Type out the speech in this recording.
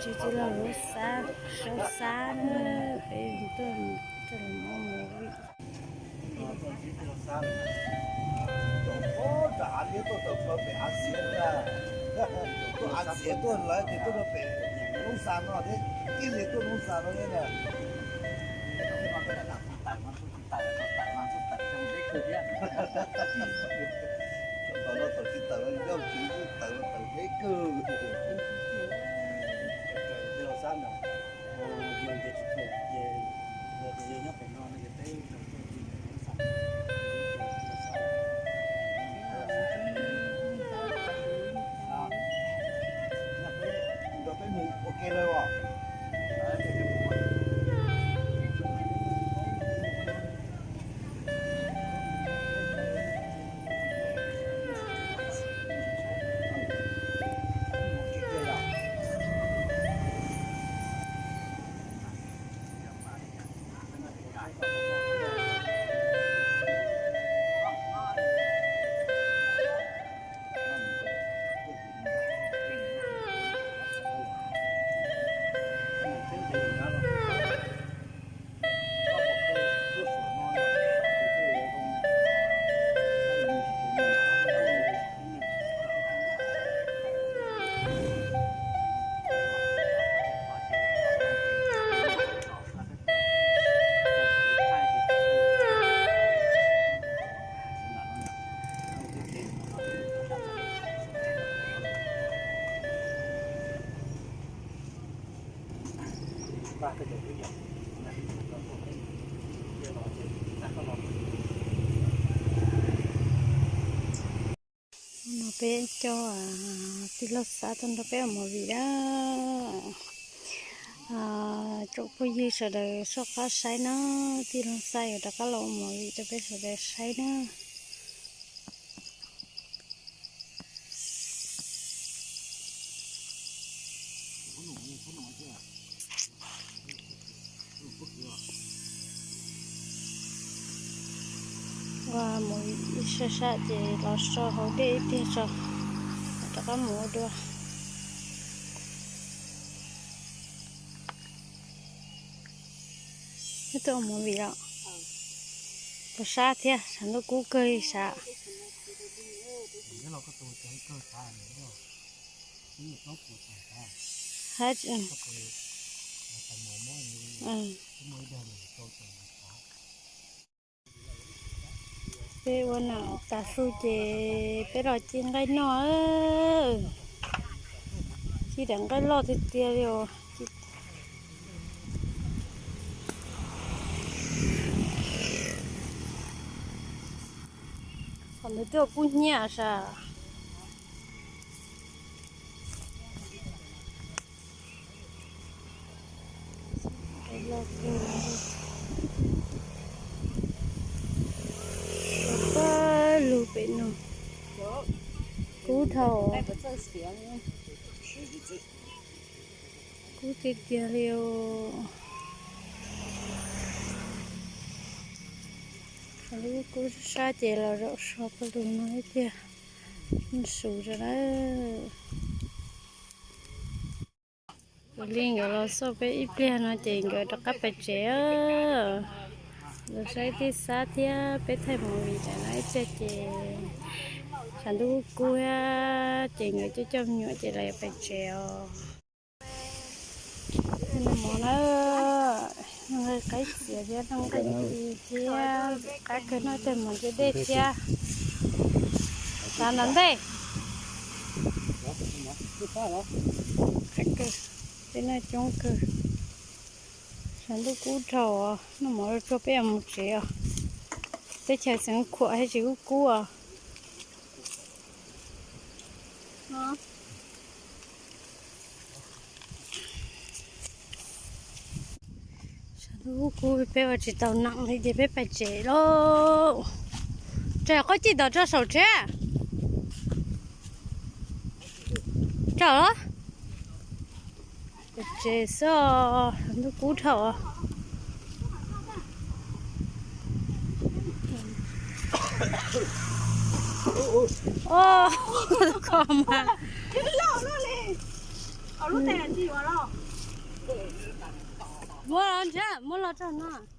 Tsis tij laug Lub Xab, Saub Xab na, peb tuaj rau lawv mus movie. Av xiav tuaj lawm ces tuaj rau pem Lub Xab no thiab, tij li tuaj Lub Xab no thiab na. Tom no thaum tsis tawm, yog tsis tawm tawm deb kawg. Tij laug Xab ntawd, yog ces tsis pum ces, yog ces yog nyob pem no no ces peb nrog peb mus ua ke lawm os. No peb coj tij laug Xab tuaj nrog peb ua movie na. Tsoom phooj ywg sawv daws soj qab saib na, tij laug Xab yuav rov qab los ua movie rau peb sawv daws saib na. Ua mus ib sab sab ces los so hauv dej ib pliag tso, rov qab mus ua dua. Neb tuaj ua movie los? Puas sab thiab, sav ntuj kub kawg li sav. Peb ua nam tas su ces peb los ci nqaij noj. Ci daim nqaij loj tiag tiag li os. Qhov ntawd twb ua kub hnyiab sas. Pab lug pem no kub dhau. Kub tiag tiag li os. Lub kub sab ces los zaum so pab lug no thiab tiag. Su rau na. Kuv li nkawd los xauj peb ib pliag no ces nkawd rov qab pais tsev. Los saib tij Xab thiab peb thaij movie tas no ib pliag ces tshav ntuj kub thiab ces nkawd coj coj me nyuam ces lawv yuav pais tsev os. Noj mov na, noj nqaij qaib txias thiab noj nqaij ci thiab, qab kawg noj tag mov ntsia dej thiab. Xav nram ntej. Qab kawg, peb noj coob kawg. Tshav ntuj kub dhau, noj mov tsuag peb yuav mus tsev os. Teb chaws tseem khuam thiab tsis kub kub os. Tshav ntuj kub peb ua tsis tau nam li ces peb pais tsev lauj. Tseem qub cij tom tso saum tsheb. Tso los. Pais tsev xwb, ntuj kub dhau. Os, koj mas. Lub tes tsis yuav los. Muab los ntshe, muab los tso no.